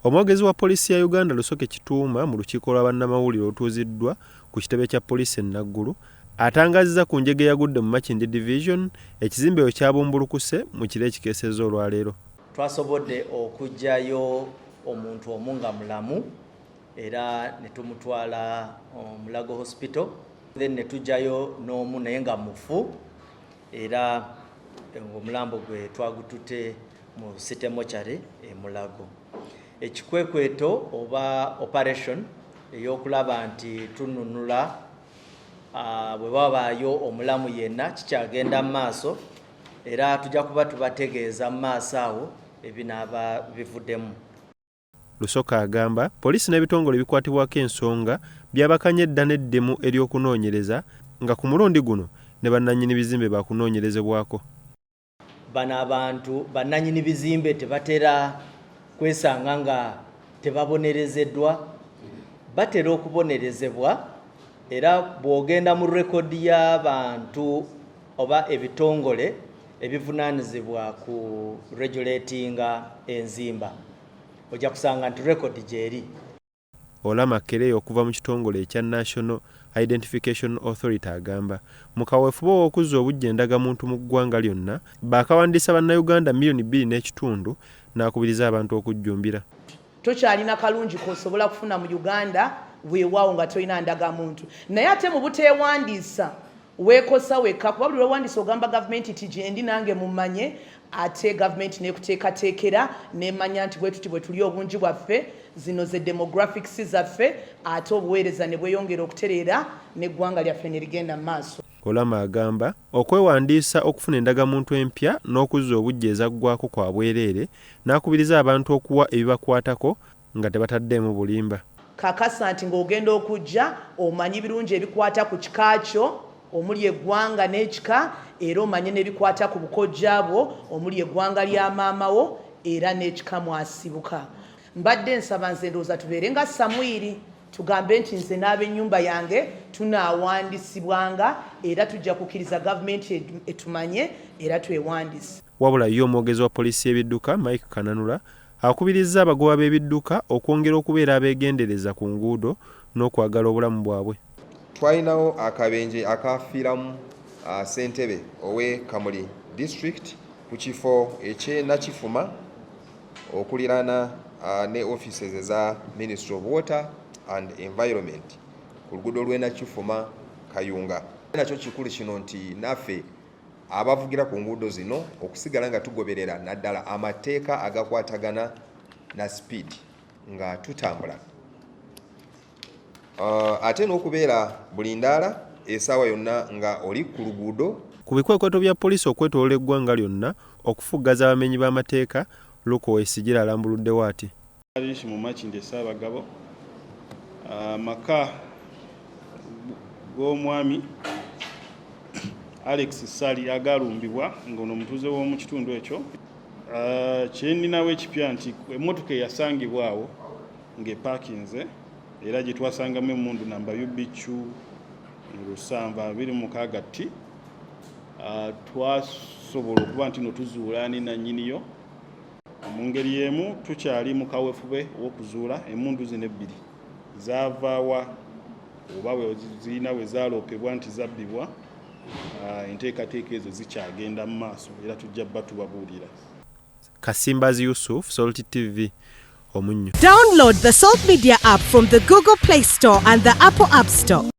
Omwogezi wa poliisi ya Uganda Lusoke Kituuma mu lukiiko lwa bannamawulire olutuuziddwa ku kitebe kya poliisi e Naggulu atangaazizza ku njega eyagudde mu Makindye Division ekizimbe we kyabumbulukuse mu kiro ekikeesezza olwaleero. Twasobodde okuggyayo omuntu omu nga mulamu era ne tumutwala Mulago Hospital, then ne tuggyayo n'omu naye nga mufu era ng'omulambo gwe twagutute mu City Mortuary e Mulago. Ekikwekweto oba operation ey'okulaba nti tununula bwe wabaayo omulamu yenna kikyagenda mu maaso era tujja kuba tubategeeza mu maaso awo ebinaaba bivuddemu. Lusoke agamba poliisi n'ebitongole ebikwatibwako ensonga byabakanye edda n'eddimu ery'okunoonyereza nga ku mulundi guno ne bannannyini bizimbe baakunoonyerezebwako. Bano abantu bannannyini bizimbe tebatera kwesanga nga tebabonerezeddwa, batera okubonerezebwa era bw'ogenda mu rekodi y'abantu oba ebitongole ebivunaanyizibwa ku regulatinga enzimba ojja kusanga nti rekodi gyeri. Olama Kereyo okuva mu kitongole ekya National Identification Authority agamba mu kaweefube ow'okuzza obuggya endagamuntu mu ggwanga lyonna baakawandiisa Bannayuganda 2.5 miliyoni n'akubiriza abantu okujjumbira. Tokyalina kalungi k'osobola kufuna mu Uganda weewaawo nga tolina ndagamuntu, naye ate mu buteewandiisa weekosa wekka, kuba buli lwewandiisa ogamba gavumenti ti gyendi nange mummanye, ate gavumenti nekuteekateekera nemanya nti bwe tuti bwe tuli obungi bwaffe, zino ze demographics zaffe, ate obuweereza ne bweyongera okutereera n'eggwanga lyaffe ne ligenda mu maaso. Olama agamba okwewandiisa okufuna endagamuntu empya n'okuzza obuggya ezaggwako kwa bwereere n'akubiriza abantu okuwa ebibakwatako nga tebataddeemu bulimba. Kakasa nti ng'ogenda okujja omanyi birungi ebikwata ku kika kyo omuli eggwanga n'ekika, era omanye n'ebikwata ku bukojja bwo omuli eggwanga lya maama wo era n'ekika mwasibuka. Mbadde nsaba nze ndowooza tubeere nga Samwiri, tugambe nti nze n'ab'ennyumba yange tunaawandisibwanga era tujja kukkiriza gavumenti etumanye era twewandise. Wabula ye omwogezi wa poliisi y'ebidduka Mike Kananura akubirizza abagoba b'ebidduka okwongera okubeera abeegendereza ku nguudo n'okwagala obulamu bwabwe. Twalinawo akabenje akafiiramu ssentebe ow'e Kamuli District ku kifo eky'e Nakifuma okuliraana ne offices eza Ministry of Water and Environment ku luguudo lw'e Nakifuma Kayunga. Nakyo kikulu kino nti naffe abavugira ku nguudo zino okusigala nga tugoberera naddala amateeka agakwatagana na speed nga tutambula, ate n'okubeera buli ndaala esaawa yonna nga oli ku luguudo. Ku bikwekweto bya poliisi okwetooloola eggwanga lyonna okufuggaza abamenyi b'amateeka, Luke Owoyesigyire alambuluddewo ati. Parish mu Makindye Ssaabagabo, amaka g'omwami Alex Ssali agalumbibwa ng'ono omutuuze w'omu kitundu ekyo. Kye nninawo ekipya nti emmotoka eyasangibwa awo ng'epaakinze era gye twasangamu emmundu namba UBQ 726 T, twasobola okuba nti no tuzuula ani nannyiniyo. Mu ngeri y'emu tukyali mu kaweefube ow'okuzuula emmundu zino ebbiri zaavaawa oba zirina we zaaloopebwa nti zabbibwa. Enteekateeka ezo zikyagenda mu maaso era tujja bba tubabuulira. Kasimbazi Yusuf, Salt TV, Omunnyo. Download the Salt Media app from the Google Play Store and the Apple App Store.